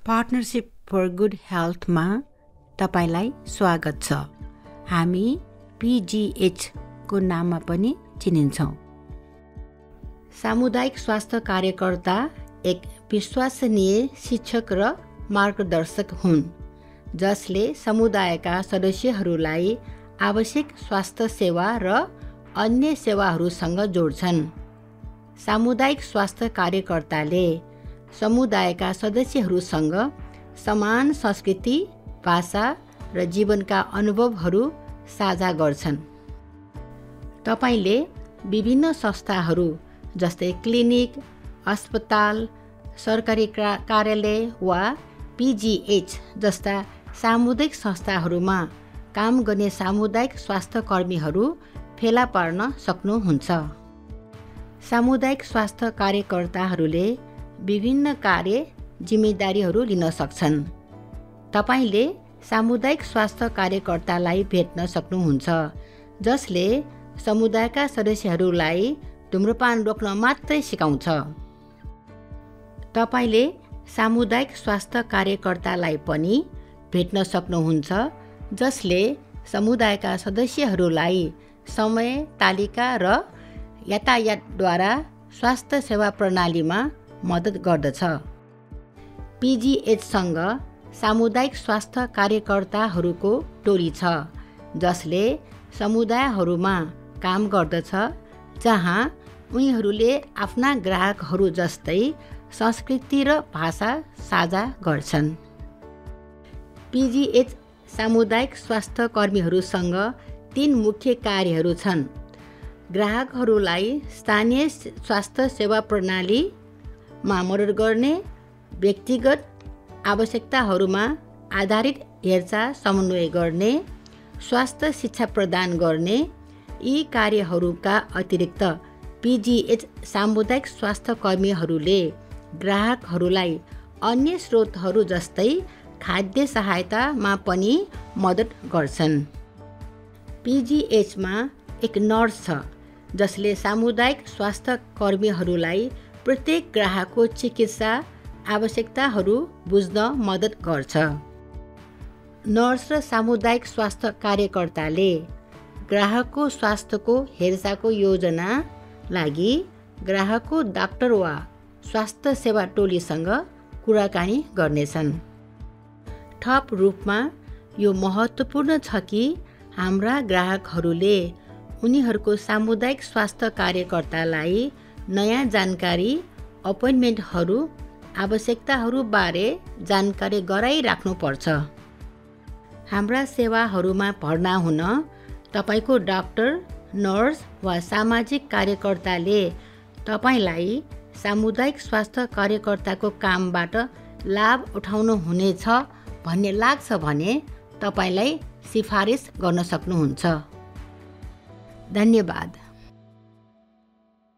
Partnership for good हेल्थमा तपाईलाई स्वागत छ। हामी PGH को नाममा पनि चिनिन्छौँ। सामुदायिक स्वास्थ्य कार्यकर्ता एक विश्वसनीय शिक्षक र मार्गदर्शक हुन् जसले समुदायका सदस्यहरूलाई आवश्यक स्वास्थ्य सेवा र अन्य सेवाहरूसँग जोड्छन्। सामुदायिक स्वास्थ्य कार्यकर्ताले समुदायका सदस्यहरूसँग समान संस्कृति, भाषा र जीवनका अनुभवहरू साझा गर्छन्। तपाईले विभिन्न संस्थाहरू जस्तै क्लिनिक, अस्पताल, सरकारी कार्यालय वा PGH जस्ता सामुदायिक संस्थाहरूमा काम गर्ने सामुदायिक स्वास्थ्य कर्मीहरू फेला पार्न सक्नुहुन्छ। सामुदायिक स्वास्थ्य कार्यकर्ताहरूले विभिन्न कार्य जिम्मेदारीहरू लिन सक्छन्। तपाईले सामुदायिक स्वास्थ्य कार्यकर्तालाई भेट्न सक्नुहुन्छ जसले समुदायका सदस्यहरूलाई धूम्रपान रोक्न मात्रै सिकाउँछ। तपाईले सामुदायिक स्वास्थ्य कार्यकर्तालाई पनि भेट्न सक्नुहुन्छ जसले समुदायका सदस्यहरूलाई समय तालिका र यातायातद्वारा स्वास्थ्य सेवा प्रणालीमा मद्दत गर्दछ। PGH सँग सामुदायिक स्वास्थ्य कार्यकर्ताहरूको टोली छ जसले समुदायहरूमा काम गर्दछ जहाँ उनीहरूले आफ्ना ग्राहकहरू जस्तै संस्कृति र भाषा साझा गर्छन्। PGH सामुदायिक स्वास्थ्य कर्मीहरूसँग 3 मुख्य कार्यहरू छन्: ग्राहकहरूलाई स्थानीय स्वास्थ्य सेवा प्रणालीमा मद्दत गर्ने, व्यक्तिगत आवश्यकताहरूमा आधारित हेरचाह समन्वय गर्ने, स्वास्थ्य शिक्षा प्रदान गर्ने। यी कार्यहरूका अतिरिक्त PGH सामुदायिक स्वास्थ्य कर्मीहरूले ग्राहकहरूलाई अन्य स्रोतहरू जस्तै खाद्य सहायतामा पनि मद्दत गर्छन्। PGH मा एक नर्स छ जसले सामुदायिक स्वास्थ्य कर्मीहरूलाई प्रत्येक ग्राहकको चिकित्सा आवश्यकताहरू बुझ्न मद्दत गर्छ। नर्स र सामुदायिक स्वास्थ्य कार्यकर्ताले ग्राहकको स्वास्थ्यको हेरचाहको योजना लागि ग्राहकको डाक्टर वा स्वास्थ्य सेवा टोलीसँग कुराकानी गर्नेछन्। थप रूपमा यो महत्त्वपूर्ण छ कि हाम्रा ग्राहकहरूले उनीहरूको सामुदायिक स्वास्थ्य कार्यकर्तालाई नयाँ जानकारी, अपोइन्टमेन्टहरू, आवश्यकताहरूबारे जानकारी गराइराख्नुपर्छ। हाम्रा सेवाहरूमा भर्ना हुन तपाईको डाक्टर, नर्स वा सामाजिक कार्यकर्ताले तपाईलाई सामुदायिक स्वास्थ्य कार्यकर्ताको कामबाट लाभ उठाउनुहुनेछ भन्ने लाग्छ भने तपाईलाई सिफारिस गर्न सक्नुहुन्छ। धन्यवाद।